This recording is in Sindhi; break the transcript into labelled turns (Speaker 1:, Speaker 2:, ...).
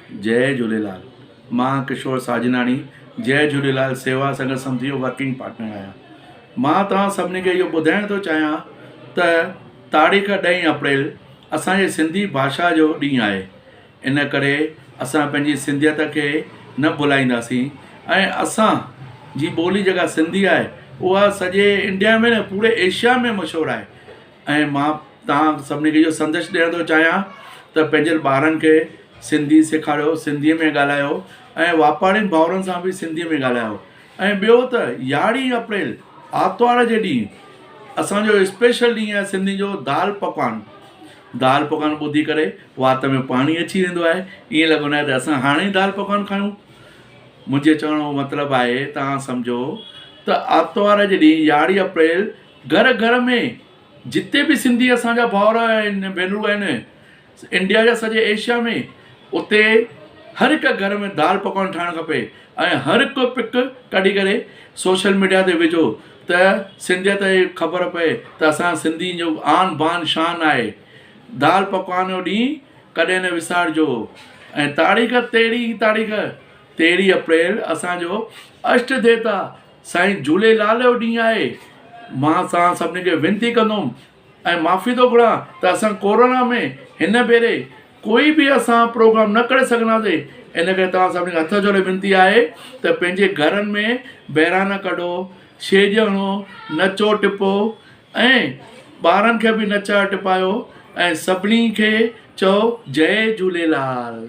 Speaker 1: جئي جهوليلال مان ڪشور ساجناڻي جئي جهوليلال سيوا سنگت سمتي جو ورڪنگ پارٽنر آهيان مان توهان سڀني کي اهو ٻڌائڻ ٿو چاهيان ته تاريخ ڏهين اپريل اسان جي سنڌي ڀاشا جو ڏينهن آهي ان ڪري اسان پنهنجي سنڌيت کي نه ڀلائينداسين ۽ اسان جي ٻولي جيڪا سنڌي آهي اها سڄي انڊيا ۾ نه پوري ايشيا ۾ مشهور آهي ۽ مان توهان سڀني کي اهو سنديش ڏيڻ ٿو چاهيان ته پنهنجن ٻارن کي سنڌي سيکاريو سنڌيء ۾ ڳالهايو ۽ واپارين ڀائرن سان به سنڌيء ۾ ڳالهايو ۽ ٻيو ته يارهين اپريل آتوار جي ڏينهن اسان جو اسپيشل ڏينهن آهي سنڌين جو دال پڪوان دال پڪوان ٻڌي ڪري وات ۾ پاڻي اچي ويندو آهي ائين لڳندو آهي ته اسان هاڻي ئي دال پڪوان کايون منهنجي چوڻ جو مطلب آهي توهان سمجهو ته آتوار جي ڏينهن يارهين اپريل گهر گهر ۾ جتي به سنڌي اسان جا ڀائر آهن ڀينرون آهن انڊيا جا سڄي ايشيا ۾ اتي هر هڪ گهر ۾ دال پڪوان ٺاهڻ کپي ۽ هر هڪ پڪ ڪڍي ڪري سوشل ميڊيا تي وجهو ته سنڌيت جي خبر پئي ته اسان سنڌين جو آن بان شان آهي دال پڪوان جو ڏينهن ڪڏهن نه وسارجو ۽ تاريخ تيرهين تاريخ تيرهين اپريل اسان جو اشٽ ديوتا سائين جهوليلال جو ڏينهن آهي مان توهان سڀني کي وينتي ڪندم ۽ معافي ٿو گهران ته اسان ڪورونا ۾ هن ڀيري ڪوئي به اسان پروگرام نه ڪري سگهنداسين ان ڪري توهان سڀني کي هٿ جوڙي وينتي آهي ته پنهنجي گهرن ۾ بهراڻا ڪڍو ڇيڄ هڻو نچو ٽپو ۽ ٻارن کي به نچايو ٽپايو ۽ سڀني کي چئو جئي جهوليلال.